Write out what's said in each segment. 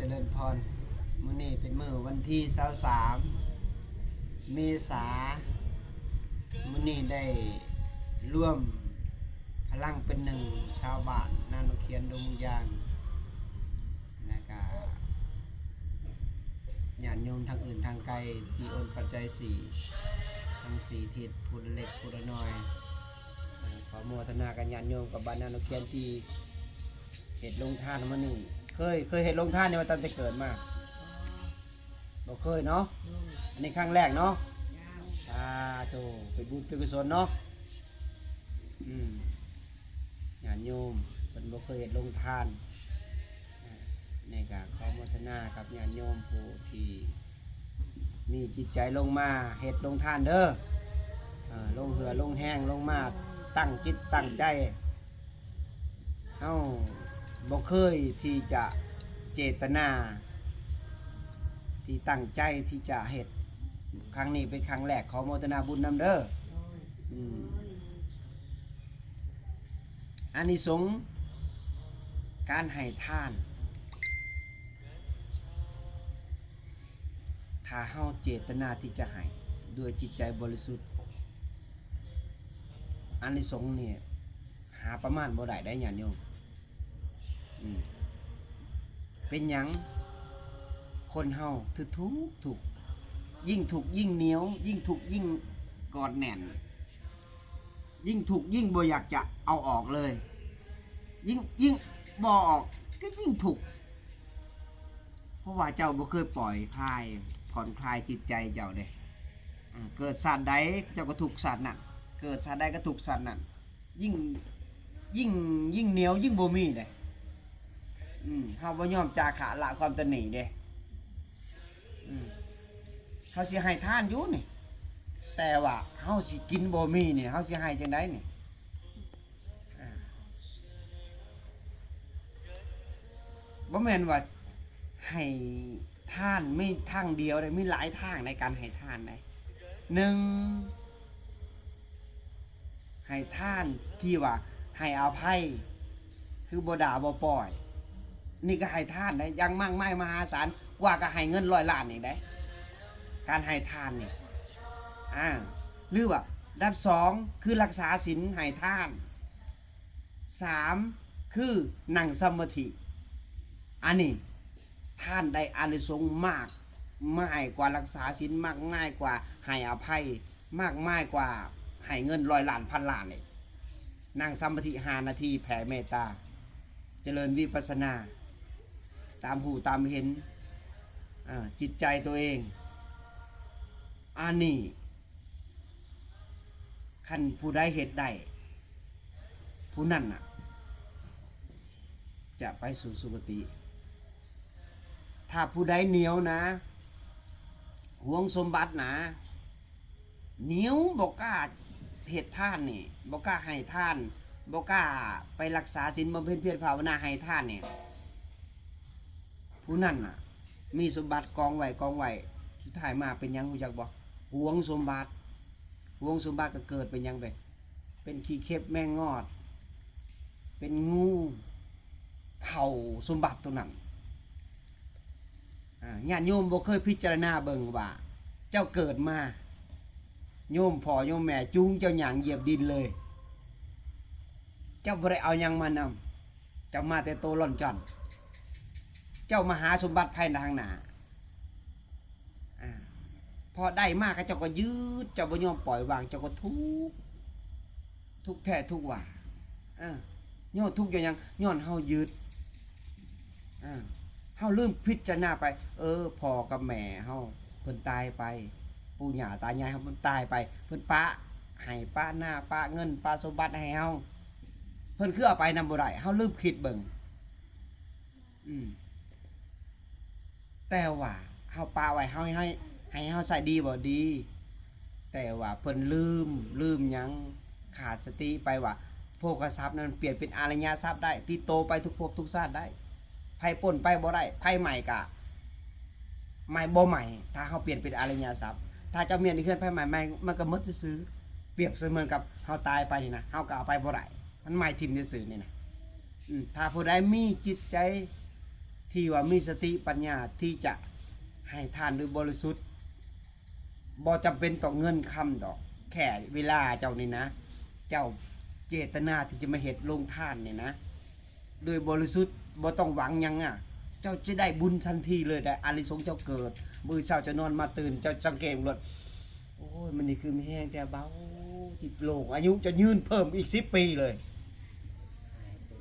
ຈະເລີນພອນ. ມື້ນີ້ເປັນມື້ວັນທີຊາວສາມ ເມສາ. ມື້ນີ້ໄດ້ລວມພະລັງເປັນໜຶ່ງ ຊາວບ້ານນາໂນຄຽນ ດົງມຸງຢາງ ແລະກະຍາດໂຍມທາງອື່ນທາງໄກ ທີ່ໂອນປັດໄຈສີ່ ທັງສີ່ທິດ ຜູ້ລະເລັກຜູ້ລະນ້ອຍ. ຂໍໂມທະນາກັບຍາດໂຍມກັບບ້ານນາໂນຄຽນທີ່ເຮັດໂຮງທານມື້ນີ້. ເຄີຍ ເຄີຍເຮັດໂຮງທານນີ້ວ່າຕັ້ງແຕ່ເກີດມາ? ບໍ່ເຄີຍເນາະ. ອັນນີ້ຄັ້ງແລກເນາະ. ສາທຸ ເປັນບຸນເປັນກຸສົນເນາະ. ອືມ ຍາດໂຍມເພິ່ນບໍ່ເຄີຍເຮັດໂຮງທານ. ນີ້ກະຂໍໂມທະນາກັບຍາດໂຍມຜູ້ທີ່ມີຈິດໃຈລົງມາເຮັດໂຮງທານເດີ. ເອີ ລົງເຫື່ອລົງແຮງລົງມາ ຕັ້ງຈິດຕັ້ງໃຈ. ເຮົາບໍ່ເຄີຍທີ່ຈະເຈດຕະນາ ທີ່ຕັ້ງໃຈທີ່ຈະເຮັດ. ຄັ້ງນີ້ເປັນຄັ້ງແລກ ຂໍໂມທະນາບຸນນຳເດີ. ອືມ ອານິສົງການໃຫ້ທານ ຖ້າເຮົາເຈດຕະນາທີ່ຈະໃຫ້ດ້ວຍຈິດໃຈບໍລິສຸດ, ອານິສົງນີ້ຫາປະມານບໍ່ໄດ້ເດ້ຍາດໂຍມ. ອືມ ເປັນຫຍັງຄົນເຮົາຖືກທຸກ ທຸກ ຍິ່ງທຸກຍິ່ງໜຽວ, ຍິ່ງທຸກຍິ່ງກອດແໜ້ນ, ຍິ່ງທຸກຍິ່ງບໍ່ຢາກຈະເອົາອອກເລີຍ, ຍິ່ງ ຍິ່ງບໍ່ອອກກໍຍິ່ງທຸກ. ເພາະວ່າເຈົ້າບໍ່ເຄີຍປ່ອຍຄາຍ ຜ່ອນຄລາຍຈິດໃຈເຈົ້າເດ້. ອາ ເກີດຊາດໃດເຈົ້າກໍທຸກຊາດນັ້ນ, ເກີດຊາດໃດກໍທຸກຊາດນັ້ນ, ຍິ່ງ ຍິ່ງ ຍິ່ງໜຽວຍິ່ງບໍ່ມີເດ້. ອືມ ເຮົາບໍ່ຍອມຈາຄະລະຄວາມຕະໜີເດ້. ອືມ ເຮົາຊິໃຫ້ທານຢູ່ນີ້ ແຕ່ວ່າເຮົາຊິກິນບໍ່ມີນີ້ ເຮົາຊິໃຫ້ຈັ່ງໃດນີ້? ອາ ບໍ່ແມ່ນວ່າໃຫ້ທານມີທາງດຽວເດ້, ມີຫຼາຍທາງໃນການໃຫ້ທານເດ້. ໜຶ່ງ ໃຫ້ທານທີ່ວ່າໃຫ້ອະໄພ ຄືບໍ່ດ່າບໍ່ປ້ອຍ, ນີ້ກໍໃຫ້ທານໄດ້ຢ່າງມາກມາຍມະຫາສານ ກວ່າກໍໃຫ້ເງິນຮ້ອຍລ້ານອີກໄດ໋ ການໃຫ້ທານນີ້. ອາ ຫຼືວ່າອັນດັບສອງ ຄືລັກສາສິນໃຫ້ທານ, ສາມ ຄືນັ່ງສະມາທິ. ອັນນີ້ ທ່ານໄດ້ອານິສົງມາກມາຍກວ່າລັກສາສິນ, ມາກມາຍກວ່າໃຫ້ອະໄພ, ມາກມາຍກວ່າໃຫ້ເງິນຮ້ອຍລ້ານພັນລ້ານນີ້. ນັ່ງສະມາທິຫ້ານາທີ ແຜ່ເມດຕາ, ຈະເລີນວິປັດສະນາ, ຕາມຮູ້ຕາມເຫັນ, ອາ, ຈິດໃຈໂຕເອງ. ອັນນີ້ ຄັນຜູ້ໃດເຮັດໄດ້ ຜູ້ນັ້ນນະຈະໄປສູ່ສຸຄະຕິ. ຖ້າຜູ້ໃດໜຽວນະ ຫວງສົມບັດນະ ໜຽວ ບໍ່ກ້າເຮັດທານນີ້, ບໍ່ກ້າໃຫ້ທານ, ບໍ່ກ້າໄປລັກສາສິນ, ບຳເພັນພຽນພາວະນາໃຫ້ທານນີ້, ຜູ້ນັ້ນນະ ມີສົມບັດກອງໄວ້ ກອງໄວ້, ສຸດທ້າຍມາເປັນຫຍັງຮູ້ຈັກບໍ່? ຫວງສົມບັດ. ຫວງສົມບັດກໍເກີດເປັນຫຍັງໄປ? ເປັນຂີ້ເຂັບແມງງອດ, ເປັນງູເຜົາສົມບັດໂຕນັ້ນ. ອາ, ຍາດໂຍມບໍ່ເຄີຍພິຈາລະນາເບິ່ງວ່າ ເຈົ້າເກີດມາ ໂຍມພໍ່ໂຍມແມ່ຈູງເຈົ້າຍ່າງຢຽບດິນເລີຍ, ເຈົ້າບໍ່ໄດ້ເອົາຫຍັງມານຳ, ເຈົ້າມາແຕ່ໂຕລ່ອນຈ້ອນ, ເຈົ້າມາຫາສົມບັດພາຍທາງໜ້າ. ອາ, ພໍໄດ້ມາເຂົາເຈົ້າກໍຍຶດ, ເຈົ້າບໍ່ຍອມປ່ອຍວາງ, ເຈົ້າກໍທຸກ, ທຸກແທ້ທຸກວ່າ. ອາ, ຍ້ອນທຸກຍ້ອນຫຍັງ? ຍ້ອນເຮົາຍຶດ. ອາ, ເຮົາລືມພິຈາລະນາໄປ, ເອີ, ພໍ່ກັບແມ່ເຮົາເພິ່ນຕາຍໄປ, ປູ່ຍ່າຕາຍາຍເຮົາເພິ່ນຕາຍໄປ, ເພິ່ນປະໄຮ່ປະນາ, ປະເງິນປະສົມບັດໃຫ້ເຮົາ, ເພິ່ນຄືເອົາໄປນຳບໍ່ໄດ້? ເຮົາລືມຄິດເບິ່ງ. ອືມ ແຕ່ວ່າເຮົາປະໄວ້ ເຮົາໃຫ້ ໃຫ້ເຮົາໃຊ້ດີບໍ່? ດີ. ແຕ່ວ່າເພິ່ນລືມ, ລືມຫຍັງ? ຂາດສະຕິໄປວ່າ ໂພຄະຊັບນັ້ນປ່ຽນເປັນອະລິຍະຊັບໄດ້, ຕິດໂຕໄປທຸກພົບທຸກຊາດໄດ້. ໄຟປົ່ນໄປບໍ່ໄດ້, ໄຟໄໝ້ກະໄໝ້ບໍ່ໄໝ້ ຖ້າເຮົາປ່ຽນເປັນອະລິຍະຊັບ. ຖ້າເຈົ້າມີເຮືອນໄຟໄໝ້ ມັນກໍໝົດຊື່ໆ. ປຽບສະເໝືອນກັບເຮົາຕາຍໄປນີ້ນະ, ເຮົາກໍເອົາໄປບໍ່ໄດ້, ມັນໄໝ້ຖິ້ມຊື່ໆນີ້ນະ. ອືມ ຖ້າຜູ້ໃດມີຈິດໃຈ ທີ່ວ່າມີສະຕິປັນຍາທີ່ຈະໃຫ້ທານໂດຍບໍລິສຸດ, ບໍ່ຈຳເປັນຕ້ອງເງິນຄຳດອກ, ແຄ່ເວລາເຈົ້ານີ້ນະ, ເຈົ້າເຈດຕະນາທີ່ຈະມາເຮັດໂລງທານນີ້ນະ ໂດຍບໍລິສຸດ, ບໍ່ຕ້ອງຫວັງຫຍັງອະ, ເຈົ້າຈະໄດ້ບຸນທັນທີເລີຍ, ໄດ້ອານິສົງເຈົ້າເກີດ. ມື້ເຊົ້າເຈົ້ານອນມາຕື່ນ, ເຈົ້າສັງເກດໂລດ, ໂອ້ຍ ມັນນີ້ຄືມີແຮງແທ້ເບົາ, ຈິດໂລ່ງ, ອາຍຸເຈົ້າຍືນເພີ່ມອີກສິບປີເລີຍ.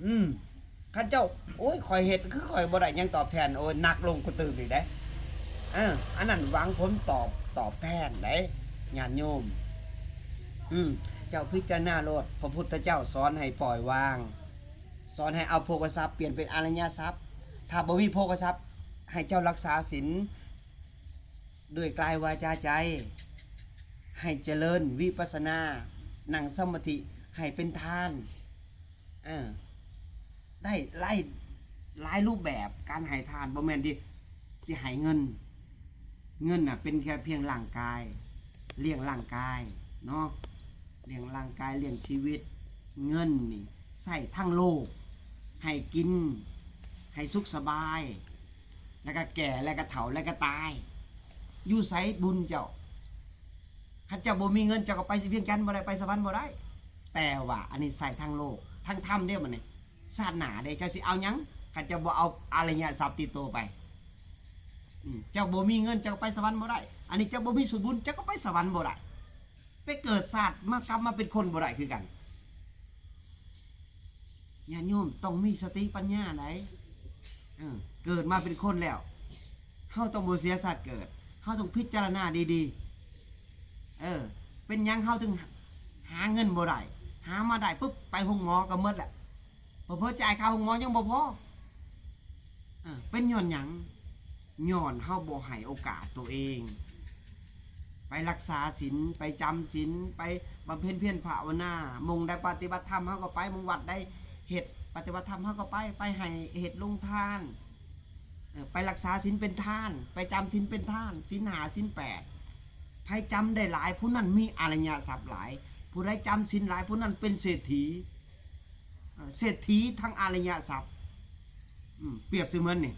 ອືມ ຄັນເຈົ້າ ໂອ້ຍ ຂ້ອຍເຮັດຄືຂ້ອຍບໍ່ໄດ້ຫຍັງຕອບແທນ, ໂອ້ຍ ໜັກລົງກວ່າຕື່ມອີກເດ້. ເອີ ອັນນັ້ນຫວັງຜົນຕອບ ຕອບແທນເດ້ ຍາດໂຍມ. ອືມ ເຈົ້າພິຈາລະນາໂລດ, ພະພຸດທະເຈົ້າສອນໃຫ້ປ່ອຍວາງ, ສອນໃຫ້ເອົາໂພຄະຊັບປ່ຽນເປັນອະລິຍະຊັບ. ຖ້າບໍ່ມີໂພຄະຊັບ, ໃຫ້ເຈົ້າລັກສາສິນ ດ້ວຍກາຍ ວາຈາ ໃຈ, ໃຫ້ຈະເລີນວິປັດສະນາ, ນັ່ງສະມາທິ, ໃຫ້ເປັນທານ. ເອີ ໄດ້ຫຼາຍ ຫຼາຍຮູບແບບການໃຫ້ທານ, ບໍ່ແມ່ນທີ່ຊິໃຫ້ເງິນ. ເງິນນະເປັນແຄ່ພຽງຮ່າງກາຍ, ລ້ຽງຮ່າງກາຍເນາະ, ລ້ຽງຮ່າງກາຍ, ລ້ຽງຊີວິດ. ເງິນນີ້ໃຊ້ທັງໂລກ, ໃຫ້ກິນ, ໃຫ້ສຸກສະບາຍ, ແລ້ວກໍແກ່ ແລ້ວກໍເຖົ້າ ແລ້ວກໍຕາຍ. ຢູ່ໃສບຸນເຈົ້າ? ຄັນເຈົ້າບໍ່ມີເງິນ ເຈົ້າກໍໄປວຽງຈັນບໍ່ໄດ້, ໄປສະຫວັນບໍ່ໄດ້. ແຕ່ວ່າອັນນີ້ໃຊ້ທັງໂລກ ທັງທຳເດ້ບັດນີ້. ຊາດໜ້າເດ້ ເຈົ້າຊິເອົາຫຍັງ ຄັນເຈົ້າບໍ່ເອົາອະລິຍະຊັບຕິດໂຕໄປ? ອືມ ເຈົ້າບໍ່ມີເງິນ ເຈົ້າກໍໄປສະຫວັນບໍ່ໄດ້. ອັນນີ້ເຈົ້າບໍ່ມີສ່ວນບຸນ ເຈົ້າກໍໄປສະຫວັນບໍ່ໄດ້. ໄປເກີດຊາດມາ ກັບມາເປັນຄົນບໍ່ໄດ້ຄືກັນ. ຍາດໂຍມຕ້ອງມີສະຕິປັນຍາໃດ໋. ເອີ ເກີດມາເປັນຄົນແລ້ວ ເຮົາຕ້ອງບໍ່ເສຍຊາດເກີດ, ເຮົາຕ້ອງພິຈາລະນາດີໆ. ເອີ ເປັນຫຍັງເຮົາເຖິງຫາເງິນບໍ່ໄດ້? ຫາມາໄດ້ປຶບ ໄປໂຮງໝໍກໍໝົດແລ້ວ, ເຜີໆຈ່າຍຄ່າໂຮງໝໍຍັງບໍ່ພໍ. ເອີ ເປັນຍ້ອນຫຍັງ? ຍ້ອນເຮົາບໍ່ໃຫ້ໂອກາດຕົວເອງ ໄປລັກສາສິນ, ໄປຈຳສິນ, ໄປບຳເພັນພຽນພາວະນາ. ໝ່ອງໃດປະຕິບັດທຳເຮົາກໍໄປ, ໝ່ອງວັດໃດເຮັດປະຕິບັດທຳເຮົາກໍໄປ, ໄປໃຫ້ເຮັດໂລງທານ, ເອີ ໄປລັກສາສິນເປັນທານ, ໄປຈຳສິນເປັນທານ, ສິນຫ້າ ສິນແປດ. ໃຜຈຳໄດ້ຫຼາຍ ຜູ້ນັ້ນມີອະລິຍະຊັບຫຼາຍ, ຜູ້ໃດຈຳສິນຫຼາຍ ຜູ້ນັ້ນເປັນເສດຖີ. ເສດຖີທັງອະລິຍະຊັບ. ອືມ ປຽບສະເໝືອນນີ້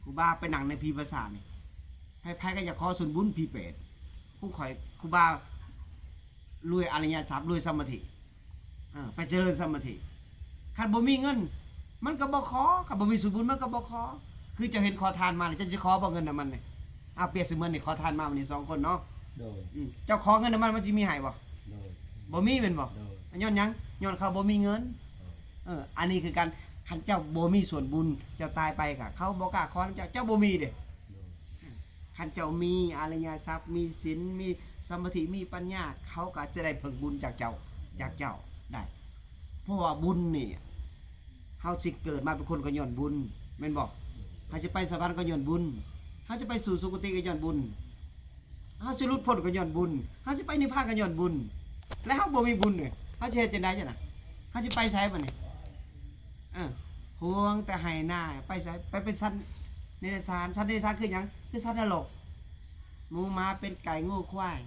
ຄູບາໄປນັ່ງໃນຜີປາສາດນີ້, ໃຜໆກໍຢາກຂໍສ່ວນບຸນຜີເປດ. ຜູ້ຂ້ອຍ ຄູບາລວຍອະລິຍະຊັບ ລວຍສະມາທິ, ເອີ ໄປຈະເລີນສະມາທິ. ຄັນບໍ່ມີເງິນມັນກໍບໍ່ຂໍ, ຄັນບໍ່ມີສ່ວນບຸນມັນກໍບໍ່ຂໍ. ຄືເຈົ້າເຫັນຂໍທານມານີ້ ເຈົ້າຊິຂໍບໍ່ເງິນນຳມັນນີ້? ເອົາ ປຽບສະເໝືອນນີ້ ຂໍທານມາມື້ນີ້ສອງຄົນເນາະ. ໂດຍ. ອືມ ເຈົ້າຂໍເງິນນຳມັນ ມັນຊິມີໃຫ້ບໍ່? ໂດຍ. ບໍ່ມີແມ່ນບໍ່? ໂດຍ. ຍ້ອນຫຍັງ? ຍ້ອນເຂົາບໍ່ມີເງິນ. ເອີ ເອີ ອັນນີ້ຄືກັນ, ຄັນເຈົ້າບໍ່ມີສ່ວນບຸນ ເຈົ້າຕາຍໄປກະເຂົາບໍ່ກ້າຂໍນຳເຈົ້າ, ເຈົ້າບໍ່ມີເດ້. ໂດຍ. ຄັນເຈົ້າມີອະລິຍະຊັບ, ມີສິນ, ມີສະມາທິ, ມີປັນຍາ, ເຂົາກໍຈະໄດ້ເພິ່ງບຸນຈາກເຈົ້າ, ຈາກເຈົ້າໄດ້. ເພາະວ່າບຸນນີ້ ເຮົາຊິເກີດມາເປັນຄົນກໍຍ້ອນບຸນ ແມ່ນບໍ່? ເຮົາຊິໄປສະຫວັນກໍຍ້ອນບຸນ, ເຮົາຊິໄປສູ່ສຸຄະຕິກໍຍ້ອນບຸນ, ເຮົາຊິຫຼຸດພົ້ນກໍຍ້ອນບຸນ, ເຮົາຊິໄປນິບພານກໍຍ້ອນບຸນ. ແລ້ວເຮົາບໍ່ມີບຸນເດ ເຮົາຊິເຮັດຈັ່ງໃດຊັ້ນນະ? ເຮົາຊິໄປໃສບັດນີ້? ເອີ ຫ່ວງແຕ່ໄຮ່ນາ ໄປໃສ? ໄປເປັນສັດເດຍລະສານ. ສັດເດຍລະສານຄືຫຍັງ? ຄືສັດນະລົກ, ໝູໝາ ເປັດ ໄກ່ ງົວ ຄວາຍ.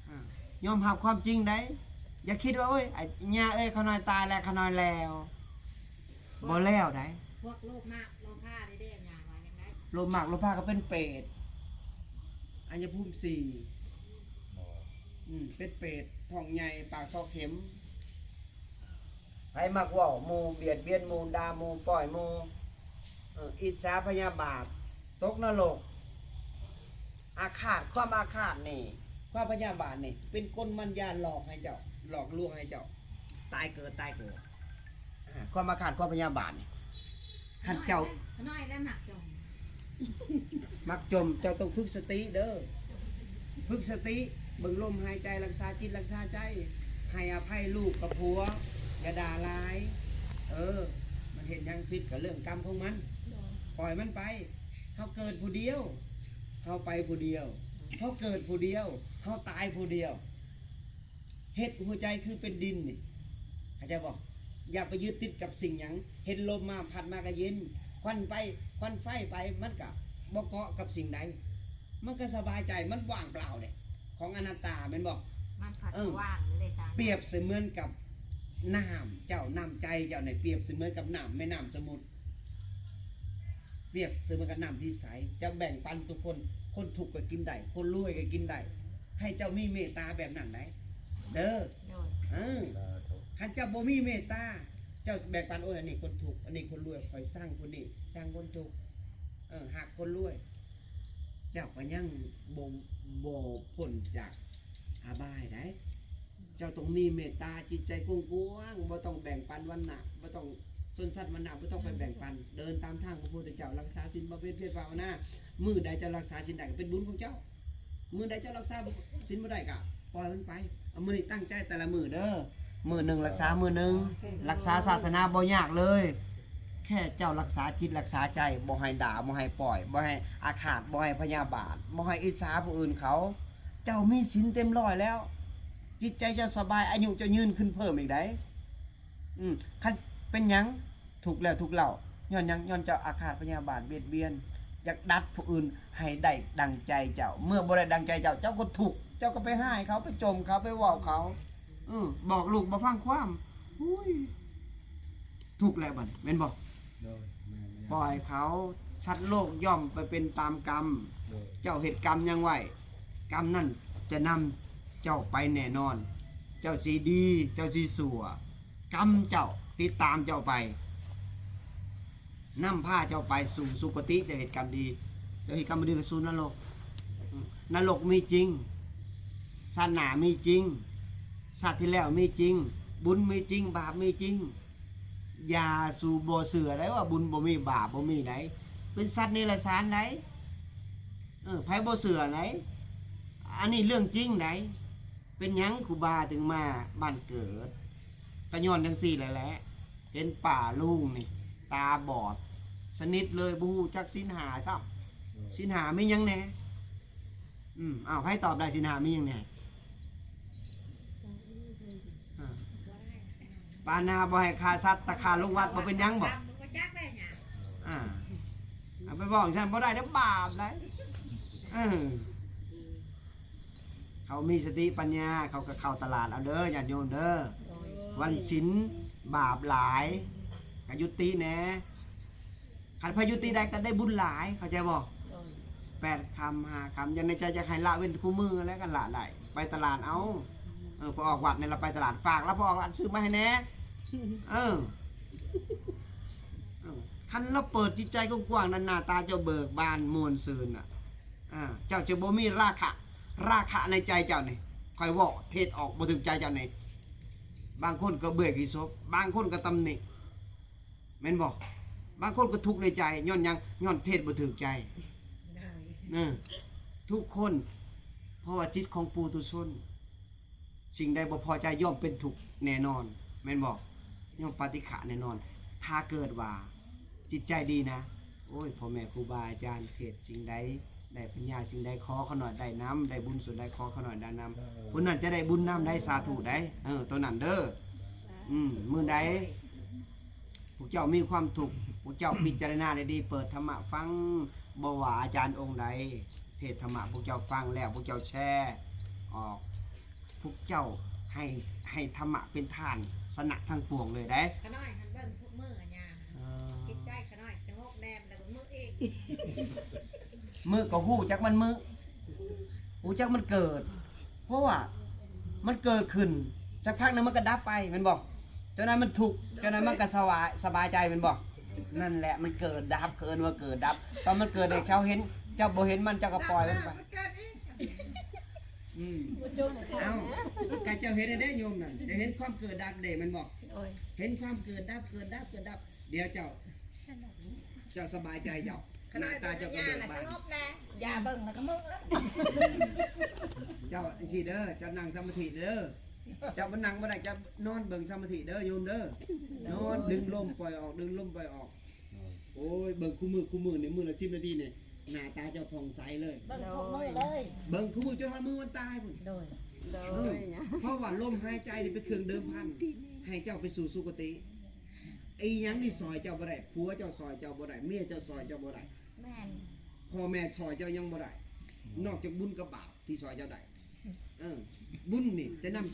ອາ ຍອມຮັບຄວາມຈິງໄດ໋. ຢ່າຄິດວ່າ ໂອ້ຍ ອາ ຍ່າເອີຍ ຂ້ານ້ອຍຕາຍແລ້ວ, ຂ້ານ້ອຍແລ້ວ. ບໍ່ແລ້ວໄດ໋. ພວກໂລພະໂລພານີ້ເດ້ ຍ່າວ່າຈັ່ງໃດ? ໂລພະໂລພາກໍເປັນເປດ, ອາຍະພູມສີ່. ອືມ ເປັນເປດ ທ້ອງໃຫຍ່ ປາກທໍ່ເຂັມ. ໃຜມັກເວົ້າໝູ່, ບຽດບຽນໝູ່, ດ່າໝູ່, ປ້ອຍໝູ່, ເອີ ອິດສາພະຍາບາດ, ຕົກນະລົກ. ອາຄາດ, ຄວາມອາຄາດນີ້, ຄວາມພະຍາບາດນີ້ ເປັນກົນມານຍາຫຼອກໃຫ້ເຈົ້າ, ຫຼອກລວງໃຫ້ເຈົ້າຕາຍເກີດ, ຕາຍເກີດ. ອາ ຄວາມອາຄາດ, ຄວາມພະຍາບາດນີ້ ຄັນເຈົ້າ ຂ້ານ້ອຍແຫຼະມັກຈົ່ມ, ມັກຈົ່ມ. ເຈົ້າຕ້ອງຝຶກສະຕິເດີ, ຝຶກສະຕິ, ເບິ່ງລົມຫາຍໃຈ, ລັກສາຈິດ, ລັກສາໃຈ, ໃຫ້ອະໄພລູກກັບຜົວ, ຢ່າດ່າຫຼາຍ. ເອີ ມັນເຮັດຫຍັງຜິດກໍເລື່ອງກຳຂອງມັນ, ໂດຍ ປ່ອຍມັນໄປ. ເຮົາເກີດຜູ້ດຽວ, ເຮົາໄປຜູ້ດຽວ, ເຮົາເກີດຜູ້ດຽວ, ເຮົາຕາຍຜູ້ດຽວ. ເຮັດຫົວໃຈຄືເປັນດິນນີ້ ເຂົ້າໃຈບໍ່? ຢ່າໄປຍຶດຕິດກັບສິ່ງຫຍັງ. ເຫັນລົມມາພັດມາກໍເຢັນ, ຄວັນໄປ ຄວັນໄຟໄປ ມັນກໍບໍ່ເກາະກັບສິ່ງໃດ, ມັນກໍສະບາຍໃຈ, ມັນວ່າງເປົ່າເດ້ ຂອງອະນັດຕາ ແມ່ນບໍ່? ມັນພັດ ເອີ ວ່າງເລີຍເຈົ້າ. ປຽບສະເໝືອນກັບນ້ຳເຈົ້າ, ນ້ຳໃຈເຈົ້ານີ້ ປຽບສະເໝືອນກັບນ້ຳ ແມ່ນ້ຳສະໝຸດ. ປຽບສະເໝືອນກັບນ້ຳທີ່ໃສ ຈະແບ່ງປັນທຸກຄົນ, ຄົນທຸກກໍກິນໄດ້ ຄົນລວຍກໍກິນໄດ້. ໃຫ້ເຈົ້າມີເມດຕາແບບນັ້ນໄດ໋ເດີ. ໂດຍ. ເອີ ສາທຸ. ຄັນເຈົ້າບໍ່ມີເມດຕາ ເຈົ້າແບ່ງປັນ ໂອ້ຍ ອັນນີ້ຄົນທຸກ ອັນນີ້ຄົນລວຍ ຂ້ອຍຊັງຄົນນີ້ ຊັງຄົນທຸກ ເອີ ຮັກຄົນລວຍ ເຈົ້າກໍຍັງບໍ່ ບໍ່ພົ້ນຈາກອະບາຍໄດ໋. ເຈົ້າຕ້ອງມີເມດຕາ ຈິດໃຈກວ້າງໆ ບໍ່ຕ້ອງແບ່ງປັນວັນນະ ບໍ່ຕ້ອງຊົນຊັ້ນວັນນະ ບໍ່ຕ້ອງໄປແບ່ງປັນ. ເດີນຕາມທາງຂອງພະພຸດທະເຈົ້າ ລັກສາສິນ ບຳເພັນພຽນພາວະນາ. ມື້ໃດເຈົ້າລັກສາສິນໄດ້ກໍເປັນບຸນຂອງເຈົ້າ. ມື້ໃດເຈົ້າລັກສາສິນບໍ່ໄດ້ກໍປ່ອຍມັນໄປ. ເອົາ ມື້ນີ້ຕັ້ງໃຈແຕ່ລະມື້ເດີ. ມື້ໜຶ່ງລັກສາມື້ໜຶ່ງ. ລັກສາສາສະໜາບໍ່ຍາກເລີຍ. ແຄ່ເຈົ້າລັກສາຈິດລັກສາໃຈ ບໍ່ໃຫ້ດ່າ ບໍ່ໃຫ້ປ້ອຍ ບໍ່ໃຫ້ອາຄາດ ບໍ່ໃຫ້ພະຍາບາດ ບໍ່ໃຫ້ອິດສາຜູ້ອື່ນເຂົາ. ເຈົ້າມີສິນເຕັມຮ້ອຍແລ້ວ. ຈິດໃຈເຈົ້າສະບາຍ ອາຍຸເຈົ້າຍືນຂຶ້ນເພີ່ມອີກໄດ໋. ອືມ ຄັນເປັນຫຍັງທຸກແລ້ວທຸກເລົ່າ ຍ້ອນຫຍັງ? ຍ້ອນເຈົ້າອາຄາດພະຍາບາດບຽດບຽນ ຢາກດັດຜູ້ອື່ນໃຫ້ໄດ້ດັ່ງໃຈເຈົ້າ. ເມື່ອບໍ່ໄດ້ດັ່ງໃຈເຈົ້າ ເຈົ້າກໍທຸກ ເຈົ້າກໍໄປຮ້າຍເຂົາ ໄປຈົ່ມເຂົາ ໄປເວົ້າເຂົາ. ອືມ ບອກລູກບໍ່ຟັງຄວາມ ອຸ້ຍ ທຸກແລ້ວບັດນີ້ ແມ່ນບໍ່? ໂດຍ ແມ່ນໆ ປ່ອຍເຂົາ ສັດໂລກຍ່ອມໄປເປັນຕາມກຳ. ໂດຍ ເຈົ້າເຮັດກຳຫຍັງໄວ້ ກຳນັ້ນຈະນຳເຈົ້າໄປແນ່ນອນ. ເຈົ້າຊິດີ ເຈົ້າຊິຊົ່ວ ກຳເຈົ້າຕິດຕາມເຈົ້າໄປ ນຳພາເຈົ້າໄປສູ່ສຸຄະຕິ. ເຈົ້າເຮັດກຳດີ ເຈົ້າເຮັດກຳບໍ່ດີກໍສູ່ນະລົກ. ນະລົກມີຈິງ ຊາດໜ້າມີຈິງ ຊາດທີ່ແລ້ວມີຈິງ ບຸນມີຈິງ ບາບມີຈິງ. ຢ່າສູ່ບໍ່ເຊື່ອໄດ໋ວ່າບຸນບໍ່ມີ ບາບບໍ່ມີໄດ໋. ເປັນສັດເນລະສານໄດ໋. ເອີ ໃຜບໍ່ເຊື່ອໄດ໋ ອັນນີ້ເລື່ອງຈິງໄດ໋. ເປັນຫຍັງຄູບາຈຶ່ງມາບ້ານເກີດ? ກໍຍ້ອນຈັ່ງຊີ້ແຫຼະ ເຫັນປ້າລຸງນີ້ຕາບອດສະໜິດເລີຍ ບໍ່ຮູ້ຈັກສິນຫ້າຊ້ຳ. ສິນຫ້າມີຫຍັງແດ່? ອືມ ອ້າວ ໃຜຕອບໄດ້ ສິນຫ້າມີຫຍັງແດ່? ອາ ປານາບໍ່ໃຫ້ຂ້າສັດ ແຕ່ຂ້າລົງວັດບໍ່ເປັນຫຍັງບໍ? ບໍ່ຈັກໄດ້ຫຍັງ ອາ ເອົາໄປເວົ້າຈັ່ງຊັ້ນບໍ່ໄດ້ເດີ້ ບາບໄດ໋. ເອີ ເຂົາມີສະຕິປັນຍາ ເຂົາກໍເຂົ້າຕະຫຼາດເອົາເດີ້ ຍາດໂຍມເດີ້. ໂດຍ ວັນສິນບາບຫຼາຍ ກໍຍຸຕິແດ່. ຄັນໃຜຍຸຕິໄດ້ກໍໄດ້ບຸນຫຼາຍ ເຂົ້າໃຈບໍ່? ໂດຍ ແປດຄ່ຳ ຫ້າຄ່ຳ ຢ່າງໃນໃຈຢາກໃຫ້ລະເວັ້ນຄູ່ມື້ແລ້ວກໍລະໄດ້ ໄປຕະຫຼາດເອົາ. ເອີ ພໍອອກວັດນີ້ລະໄປຕະຫຼາດ ຝາກລະ ພໍອອກວັດຊື້ມາໃຫ້ແດ່. ເອີ ເອີ ຄັນລະເປີດຈິດໃຈກວ້າງໆນັ້ນ ໜ້າຕາເຈົ້າເບີກບານມ່ວນຊື່ນນະ. ອາ ເຈົ້າຈະບໍ່ມີລາຄະ ລາຄະໃນໃຈເຈົ້ານີ້ ຂ້ອຍເວົ້າເທດອອກບໍ່ຖືກໃຈເຈົ້ານີ້ ບາງຄົນກໍເບື່ອຍຂີ້ສົບ ບາງຄົນກໍຕຳໜິ ແມ່ນບໍ່? ບາງຄົນກໍທຸກໃນໃຈ ຍ້ອນຫຍັງ? ຍ້ອນເທດບໍ່ຖືກໃຈ. ໂດຍ ເອີ ທຸກຄົນ ເພາະວ່າຈິດຂອງປຸຖຸຊົນ ສິ່ງໃດບໍ່ພໍໃຈຍ່ອມເປັນທຸກແນ່ນອນ ແມ່ນບໍ່? ຍ່ອມປະຕິກະແນ່ນອນ. ຖ້າເກີດວ່າຈິດໃຈດີນະ ໂອ້ຍ ພໍ່ແມ່ຄູບາອາຈານເທດສິ່ງໃດ ໄດ້ປັນຍາສິ່ງໃດ ຂໍຂ້ານ້ອຍໄດ້ນຳ ໄດ້ບຸນສ່ວນໃດ ຂໍຂ້ານ້ອຍໄດ້ນຳ. ເອີ ຜູ້ນັ້ນຈະໄດ້ບຸນນຳໄດ໋ ສາທຸໄດ໋. ເອີ ໂຕນັ້ນເດີ້. ອືມ ມື້ໃດພວກເຈົ້າມີຄວາມທຸກ ພວກເຈົ້າພິຈາລະນາໃຫ້ດີ ເປີດທຳມະຟັງ ບໍ່ວ່າອາຈານອົງໃດເທດທຳມະ ພວກເຈົ້າຟັງແລ້ວ ພວກເຈົ້າແຊອອກ ພວກເຈົ້າໃຫ້ ໃຫ້ທຳມະເປັນທານ ຊະນະທັງປວງເລີຍເດ້. ຂະນ້ອຍຫັ້ນເບິ່ງທຸກມື້ ຍາມ ເອີ ຈິດໃຈຂະນ້ອຍສະຫງົບແນມແລ້ວເບິ່ງມື້ອີກ ມື້ກໍຮູ້ຈັກມັນມື້ ຮູ້ຈັກມັນເກີດ ເພາະວ່າມັນເກີດຂຶ້ນ ສັກພັກໜຶ່ງມັນກໍດັບໄປ ແມ່ນບໍ່? ເຈົ້ານັ້ນມັນທຸກ ເຈົ້ານັ້ນມັນກໍສະບາຍ ສະບາຍໃຈ ແມ່ນບໍ່? ນັ້ນແຫຼະ ມັນເກີດດັບ ເຂົາເອີ້ນວ່າເກີດດັບ. ຕອນມັນເກີດນີ້ ເຈົ້າເຫັນ ເຈົ້າບໍ່ເຫັນມັນ ເຈົ້າກໍປ່ອຍມັນໄປ. ອືມ ເອົ້າ ກະເຈົ້າເຫັນແລ້ວເດ້ໂຍມນັ້ນ ເຈົ້າເຫັນຄວາມເກີດດັບເດ້ແມ່ນບໍ່? ໂອ້ຍ ເຫັນຄວາມເກີດດັບ ເກີດດັບ ເກີດດັບ ດຽວເຈົ້າ ເຈົ້າສະບາຍໃຈເຈົ້າ ໜ້າຕາເຈົ້າກໍເບີກບານ. ຢ່າເບິ່ງແລ້ວກໍມຶງແລ້ວ ເຈົ້າຈັ່ງຊີ້ເດີ ເຈົ້ານັ່ງສະມາທິເດີ ເຈົ້າບໍ່ນັ່ງບໍ່ໄດ້ ເຈົ້ານອນເບິ່ງສະມາທິເດີໂຍມເດີ ນອນດຶງລົມປ່ອຍອອກ ດຶງລົມປ່ອຍອອກ. ໂອ້ຍ ເບິ່ງຄູ່ມື້ ຄູ່ມື້ນີ້ ມື້ລະສິບນາທີນີ້ ໜ້າຕາເຈົ້າຜ່ອງໃສເລີຍ ເບິ່ງທຸກມື້ເລີຍ ເບິ່ງຄູ່ມື້ຈົນຮອດມື້ວັນຕາຍພຸ້ນ. ໂດຍ ໂດຍ ເອີ ເພາະວ່າລົມຫາຍໃຈນີ້ເປັນເຄື່ອງເດີມພັນໃຫ້ເຈົ້າໄປສູ່ສຸຄະຕິ. ອີຫຍັງນີ້ຊ່ອຍເຈົ້າບໍ່ໄດ້ ຜົວເຈົ້າຊ່ອຍເຈົ້າບໍ່ໄດ້ ເມຍເຈົ້າຊ່ອຍເຈົ້າບໍ່ໄດ້ ແມ່ນ ພໍ່ແມ່ຊ່ອຍເຈົ້າຍັງບໍ່ໄດ້ ນອກຈາກບຸນກັບບາບທີ່ຊ່ອຍເຈົ້າໄດ້. ເອີ ບຸນນີ້ຈະນຳ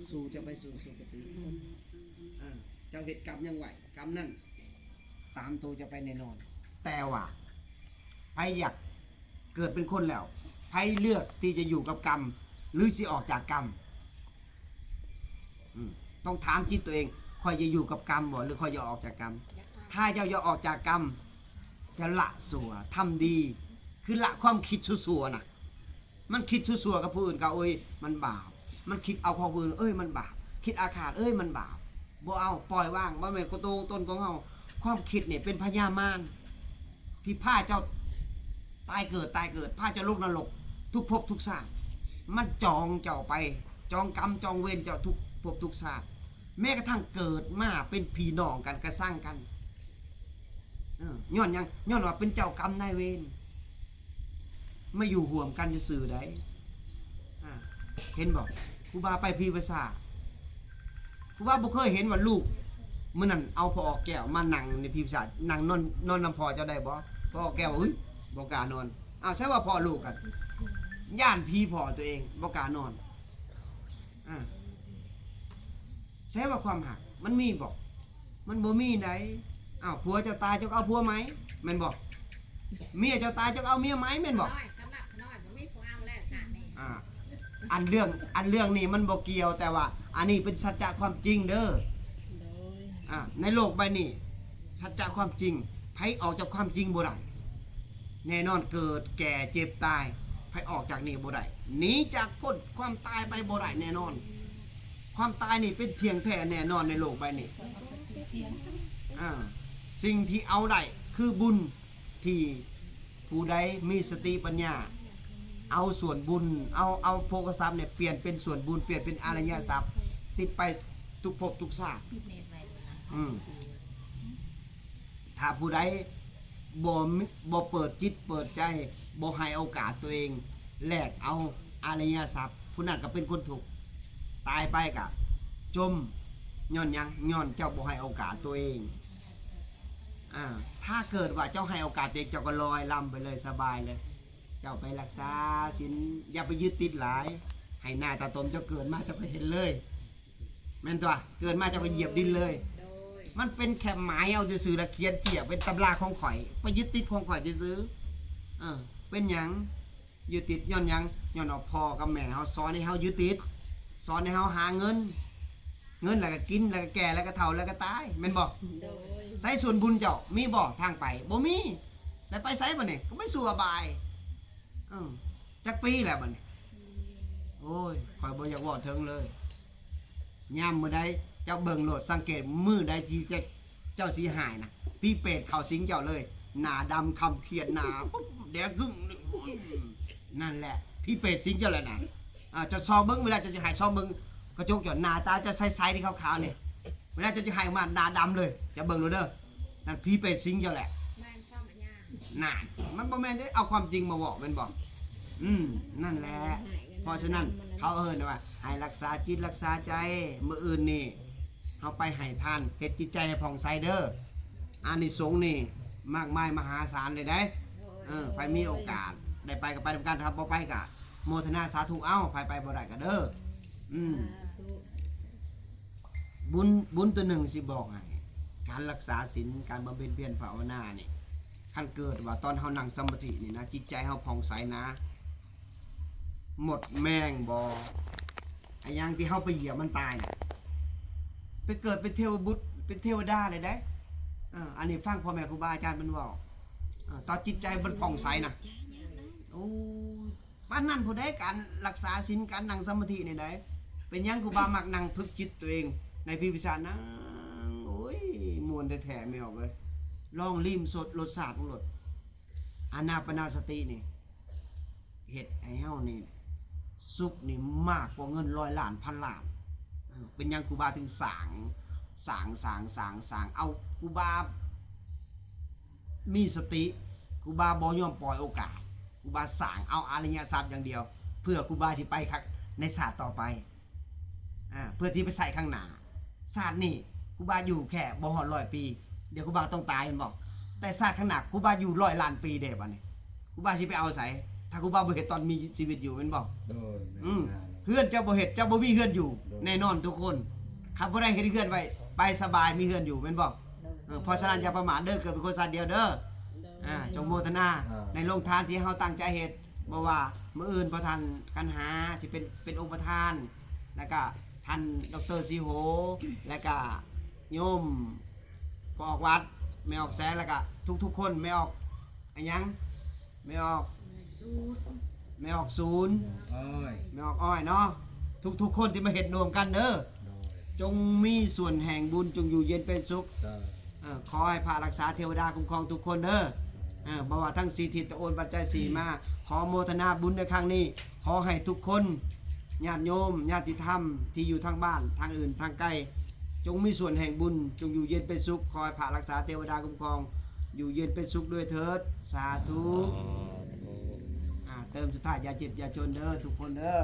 ສູ່ເຈົ້າໄປສູ່ສຸຄະຕິ. ເອີ ເຈົ້າເຮັດກຳຫຍັງໄວ້ ກຳນັ້ນຕາມໂຕເຈົ້າໄປແນ່ນອນ. ແຕ່ວ່າໃຜຢາກເກີດເປັນຄົນແລ້ວ ໃຜເລືອກທີ່ຈະຢູ່ກັບກຳ ຫຼື ຊິອອກຈາກກຳ? ອືມ ຕ້ອງຖາມຈິດຕົວເອງ, ຂ້ອຍຈະຢູ່ກັບກຳບໍ່ ຫຼື ຂ້ອຍຈະອອກຈາກກຳ? ຖ້າເຈົ້າຢາກອອກຈາກກຳ ຈະລະຊົ່ວ ທຳດີ ຄືລະຄວາມຄິດຊົ່ວໆນະ. ມັນຄິດຊົ່ວໆກັບຜູ້ອື່ນກໍ ເອີຍ ມັນບາບ, ມັນຄິດເອົາຂອງຜູ້ອື່ນ ເອີຍ ມັນບາບ, ຄິດອາຄາດ ເອີຍ ມັນບາບ. ບໍ່ເອົາ, ປ່ອຍວາງ, ບໍ່ແມ່ນຕົວຕົນຂອງເຮົາ. ຄວາມຄິດນີ້ເປັນພະຍາມານ ທີ່ພາເຈົ້າຕາຍເກີດ ຕາຍເກີດ, ພາເຈົ້າລົງນະລົກທຸກພົບທຸກຊາດ. ມັນຈອງເຈົ້າໄປ, ຈອງກຳ ຈອງເວນເຈົ້າທຸກພົບທຸກຊາດ. ແມ້ກະທັ່ງເກີດມາເປັນພີ່ນ້ອງກັນ ກະຊັງກັນ. ເອີ ຍ້ອນຫຍັງ? ຍ້ອນວ່າເປັນເຈົ້າກຳນາຍເວນ ມາຢູ່ຮ່ວມກັນຊື່ໆໃດ໋. ອາ ເຫັນບໍ່? ຄູບາໄປພີພາສາ, ຄູບາບໍ່ເຄີຍເຫັນວ່າລູກ ມື້ນັ້ນເອົາພໍ່ອອກແກ້ວມານັ່ງໃນພີພາສາ, ນັ່ງນອນ ນອນນຳພໍ່ເຈົ້າໄດ້ບໍ່? ພໍ່ອອກແກ້ວວ່າ ອຸ້ຍ ບໍ່ກ້ານອນ. ອ້າວ ໃສວ່າພໍ່ລູກກັນ ຢ້ານຜີພໍ່ຕົວເອງ ບໍ່ກ້ານອນ. ອາ ໃສວ່າຄວາມຮັກມັນມີບໍ່? ມັນບໍ່ມີໃດ. ອ້າວ ຜົວເຈົ້າຕາຍ ເຈົ້າກໍເອົາຜົວໃໝ່ ແມ່ນບໍ່? ເມຍເຈົ້າຕາຍ ເຈົ້າກໍເອົາເມຍໃໝ່ ແມ່ນບໍ່? ນ້ອຍ ສຳລັບຂະນ້ອຍ ບໍ່ມີຜູ້ເອົາແລ້ວຊາດນີ້. ອາ ອັນເລື່ອງ ອັນເລື່ອງນີ້ມັນບໍ່ກ່ຽວ, ແຕ່ວ່າອັນນີ້ເປັນສັດຈະຄວາມຈິງເດີ. ໂດຍ ອາ ໃນໂລກໃບນີ້ ສັດຈະຄວາມຈິງ, ໃຜອອກຈາກຄວາມຈິງບໍ່ໄດ້ ແນ່ນອນ ເກີດ ແກ່ ເຈັບ ຕາຍ, ໃຜອອກຈາກນີ້ບໍ່ໄດ້, ໜີຈາກພົ້ນຄວາມຕາຍໄປບໍ່ໄດ້ແນ່ນອນ. ຄວາມຕາຍນີ້ເປັນທ່ຽງແທ້ແນ່ນອນໃນໂລກໃບນີ້. ອາ ສິ່ງທີ່ເອົາໄດ້ຄືບຸນ ທີ່ຜູ້ໃດມີສະຕິປັນຍາ ເອົາສ່ວນບຸນ ເອົາ ເອົາໂພຄະຊັບນີ້ປ່ຽນເປັນສ່ວນບຸນ, ປ່ຽນເປັນອະລິຍະຊັບ, ຕິດໄປທຸກພົບທຸກຊາດ. ອືມ ຖ້າຜູ້ໃດບໍ່ ບໍ່ເປີດຈິດເປີດໃຈ, ບໍ່ໃຫ້ໂອກາດຕົວເອງ ແລກເອົາອະລິຍະຊັບ, ຜູ້ນັ້ນກໍເປັນຄົນທຸກ, ຕາຍໄປກໍຈົມ. ຍ້ອນຫຍັງ? ຍ້ອນເຈົ້າບໍ່ໃຫ້ໂອກາດຕົວເອງ. ອາ ຖ້າເກີດວ່າເຈົ້າໃຫ້ໂອກາດຕົວເອງ, ເຈົ້າກໍລອຍລຳໄປເລີຍ, ສະບາຍເລີຍ. ເຈົ້າໄປລັກສາສິນ, ຢ່າໄປຍຶດຕິດຫຼາຍ, ໃຫ້ໜ້າຕາຕົມເຈົ້າເກີດມາ ເຈົ້າກໍເຫັນເລີຍ. ແມ່ນຕົວະ? ເກີດມາເຈົ້າກໍຢຽບດິນເລີຍ. ໂດຍ ມັນເປັນແຄ່ໝາຍເອົາຊື່ໆ ລະຂຽນຈຽກເປັນຕຳລາຂອງຂ້ອຍ, ໄປຍຶດຕິດຂອງຂ້ອຍຊື່ໆ. ເອີ ເປັນຫຍັງຍຶດຕິດ? ຍ້ອນຫຍັງ? ຍ້ອນວ່າພໍ່ກັບແມ່ເຮົາສອນໃຫ້ເຮົາຍຶດຕິດ, ສອນໃຫ້ເຮົາຫາເງິນ, ເງິນແລ້ວກໍກິນ, ແລ້ວກໍແກ່, ແລ້ວກໍເຖົ້າ, ແລ້ວກໍຕາຍ, ແມ່ນບໍ່? ໂດຍ ໃສສ່ວນບຸນເຈົ້າ ມີບໍ່ທາງໄປ? ບໍ່ມີ. ແລ້ວໄປໃສບັດນີ້? ກໍໄປສູ່ອະບາຍ. ເອີ ຈັກປີແລ້ວບັດນີ້? ໂອ້ຍ ຂ້ອຍບໍ່ຢາກເວົ້າເຖິງເລີຍ. ຍາມມື້ໃດເຈົ້າເບິ່ງໂລດ, ສັງເກດມື້ໃດທີ່ເຈົ້າ ເຈົ້າຊິຫາຍນະ, ຜີເປດເຂົ້າສິງເຈົ້າເລີຍ, ໜ້າດຳຄຳຄຽນ, ໜ້າແດງກຶ້ງ, ນັ້ນແຫຼະ ຜີເປດສິງເຈົ້າແຫຼະນະ. ອາ ເຈົ້າສ່ອງເບິ່ງ, ເວລາເຈົ້າຊິຫາຍ ສ່ອງເບິ່ງກະຈົກ, ເຈົ້າ ໜ້າຕາເຈົ້າໃສໆ ນີ້ ຂາວໆ ນີ້, ເວລາເຈົ້າຊິຫາຍອອກມາ ໜ້າດຳເລີຍ, ເຈົ້າເບິ່ງໂລດເດີ, ນັ້ນຜີເປດສິງເຈົ້າແຫຼະ. ນັ້ນ ມັນບໍ່ແມ່ນເດ້ ເອົາຄວາມຈິງມາເວົ້າແມ່ນບໍ່? ອືມ ນັ້ນແຫຼະ. ເພາະສະນັ້ນ ເຂົາເອີ້ນວ່າໃຫ້ລັກສາຈິດລັກສາໃຈ. ມື້ອື່ນນີ້ເຮົາໄປໃຫ້ທານ ເຮັດຈິດໃຈໃຫ້ຜ່ອງໃສເດີ. ອານິສົງນີ້ມາກມາຍມະຫາສານເລີຍເດ້. ເອີ ໃຜມີໂອກາດໄດ້ໄປກໍໄປນຳກັນ, ຖ້າບໍ່ໄປກໍໂມທະນາສາທຸເອົາ, ໃຜໄປບໍ່ໄດ້ກໍເດີ. ອືມ ບຸນ ບຸນຕົວໜຶ່ງຊິບອກໃຫ້, ການລັກສາສິນ, ການບຳເພັນພຽນພາວະນານີ້, ຄັນເກີດວ່າຕອນເຮົານັ່ງສະມາທິນີ້ນະ, ຈິດໃຈເຮົາຜ່ອງໃສນະ, ໝົດແມງບໍ່? ອາຫຍັງທີ່ເຮົາໄປຢຽບມັນຕາຍນະ, ໄປເກີດເປັນເທວະບຸດ ເປັນເທວະດາເລີຍເດ້. ເອີ ອັນນີ້ຟັງພໍ່ແມ່ຄູບາອາຈານເພິ່ນເວົ້າ. ເອີ ຕອນຈິດໃຈມັນຜ່ອງໃສນະ, ໂອ້ ປານນັ້ນພຸ້ນໃດ໋ ການລັກສາສິນ, ການນັ່ງສະມາທິນີ້ໃດ໋. ເປັນຫຍັງຄູບາມັກນັ່ງຝຶກຈິດຕົວເອງໃນພິພິສານະ? ໂອ້ຍ ມ່ວນແທ້ໆ ແມ່ອອກເອີຍ. ລອງລິມສົດລົດຊາດຂອງລົດ. ອານາປານະສະຕິນີ້ ເຮັດໃຫ້ເຮົານີ້ສຸກນີ້ມາກກວ່າເງິນຮ້ອຍລ້ານພັນລ້ານ. ເອີ ເປັນຫຍັງຄູບາເຖິງສ້າງ ສ້າງ ສ້າງ ສ້າງ ສ້າງ? ເອົາ ຄູບາ ມີສະຕິ, ຄູບາບໍ່ຍອມປ່ອຍໂອກາດ, ຄູບາສ້າງເອົາອະລິຍະຊັບຢ່າງດຽວ ເພື່ອຄູບາຊິໄປໃນຊາດຕໍ່ໄປ, ອາ ເພື່ອທີ່ໄປໃຊ້ຂ້າງໜ້າ. ຊາດນີ້ຄູບາຢູ່ແຄ່ບໍ່ຮອດຮ້ອຍປີ, ດຽວຄູບາຕ້ອງຕາຍແມ່ນບໍ່? ແຕ່ຊາດຂ້າງໜ້າຄູບາຢູ່ຮ້ອຍລ້ານປີເດ້. ບັດນີ້ຄູບາຊິໄປເອົາໃສ ຖ້າຄູບາບໍ່ເຮັດຕອນມີຊີວິດຢູ່ແມ່ນບໍ່? ໂດຍ ອືມ ເຮືອນເຈົ້າບໍ່ເຮັດ ເຈົ້າບໍ່ມີເຮືອນຢູ່ ໂດຍ ແນ່ນອນທຸກຄົນ. ຄັນບໍ່ໄດ້ເຮັດເຮືອນໄວ້ ໄປສະບາຍ ມີເຮືອນຢູ່ແມ່ນບໍ່? ໂດຍ ເອີ ເພາະສະນັ້ນຢ່າປະໝາດເດີ ເກີດເປັນຄົນຊາດດຽວເດີ. ໂດຍ ອ່າ ຈົ່ງໂມທະນາ ອ່າ ໃນໂຮງທານທີ່ເຮົາຕັ້ງໃຈເຮັດ. ບໍ່ວ່າມື້ອື່ນພໍ່ທ່ານກັນຫາ ທີ່ເປັນ ເປັນອົງປະທານ ແລ້ວກະທ່ານ ດອກເຕີ ສີໂຫ ແລ້ວກະໂຍມ ພໍ່ອອກວັດ ແມ່ອອກແສງ ແລ້ວກະທຸກໆຄົນ ແມ່ອອກ ອາຫຍັງ ແມ່ອອກ ແມ່ອອກສູນ ອ້ອຍ ແມ່ອອກອ້ອຍເນາະ ທຸກໆຄົນທີ່ມາເຮັດຮ່ວມກັນເດີ ໂດຍ ຈົ່ງມີສ່ວນແຫ່ງບຸນ ຈົ່ງຢູ່ເຢັນເປັນສຸກ ສາທຸ ເອີ ຂໍໃຫ້ພະລັກສາເທວະດາຄຸ້ມຄອງທຸກຄົນເດີ ເອີ ບໍ່ວ່າທັງສີ່ທິດ ຕະໂອນປັດໄຈສີ່ມາ ຂໍໂມທະນາບຸນໃນຄັ້ງນີ້ ຂໍໃຫ້ທຸກຄົນ ຍາດໂຍມ ຍາດຕິທຳ ທີ່ຢູ່ທາງບ້ານ ທາງອື່ນ ທາງໄກ ຈົ່ງມີສ່ວນແຫ່ງບຸນ ຈົ່ງຢູ່ເຢັນເປັນສຸກ ຂໍໃຫ້ພະລັກສາເທວະດາຄຸ້ມຄອງ ຢູ່ເຢັນເປັນສຸກດ້ວຍເທີດ ສາທຸ. ອ່າ ເຕີມສຸດທ້າຍ ຢ່າເຈັບຢ່າຈົນເດີ ທຸກຄົນເດີ.